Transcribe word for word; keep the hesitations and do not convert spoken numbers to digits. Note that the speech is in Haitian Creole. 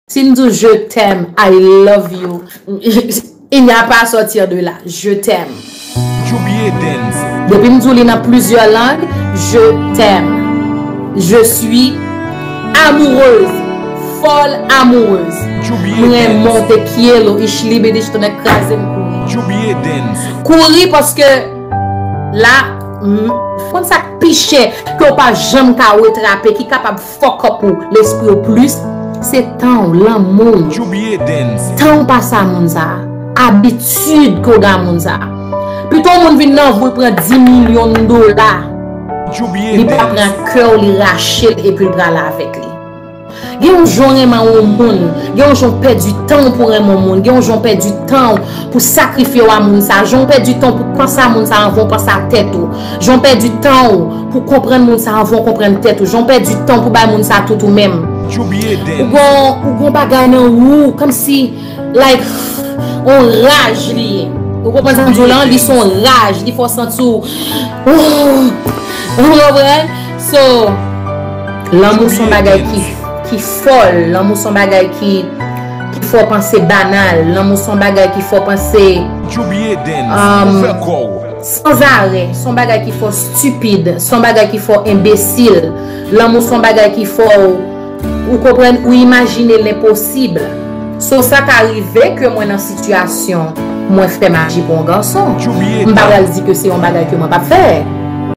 Si m di w je t'aime, I love you, il n'y a pas à sortir de là. Je t'aime. Djoubie Dance. Depi m di w li nan plizyè lang, je t'aime. Je suis amoureuse. Folle amoureuse. Djoubie Mwen Dance. Monte Kielo, ich libi dich tonnè kraze m kouri. Djoubie Dance. Kouri paske la, m- konn sa k pi chè ke w pa janm ka retrape, ki kapab fuck up ou lespri w plis, se tan w, lanmou w. Djoubie Dance. Tan w pase a moun sa a, abitid ke w gen a moun sa a. Pito yon moun vin nan vi w, pran dis milyon dola, Djoubie li pa Dance. Pran kè w, li rache l epi l prale avèk li. Gen yon jan w renmen yon moun, gen yon jan w pèdi tan w pou renmen yon moun, gen yon jan w pèdi tan w pou sakrifye w a moun sa, jan w pèdi tan w pou panse a moun sa anvan w panse a tèt ou, jan w pèdi tan w pou konprann moun sa anvan w konprann tèt ou, jan w pèdi tan w pou bay moun sa tout ou menm. Djoubie Ou Dance. gon, ou gon bagay nan ou, kòmsi, like, on raj li ye. Ou konprann sa m di w la, li se yon raj, li fè w santi w, oh, ou konprann? So, lanmou se yon bagay ki, ki fòl, lanmou se yon bagay ki, ki fè w panse banal, lanmou se yon bagay ki fè w panse Djoubie Dance. Um, Ou fè kò w. Sanzarè, se yon bagay ki fè w stipid, se yon bagay ki fè w enbesil. Lanmou se yon bagay ki fè w, ou konprann, ou imajine lenposib. So, sa ka rive ke mwen nan sitiyasyon, mwen fè maji pou yon gason. Djoubie M pa Dance. Pral di ke se yon bagay ke mwen p ap fè.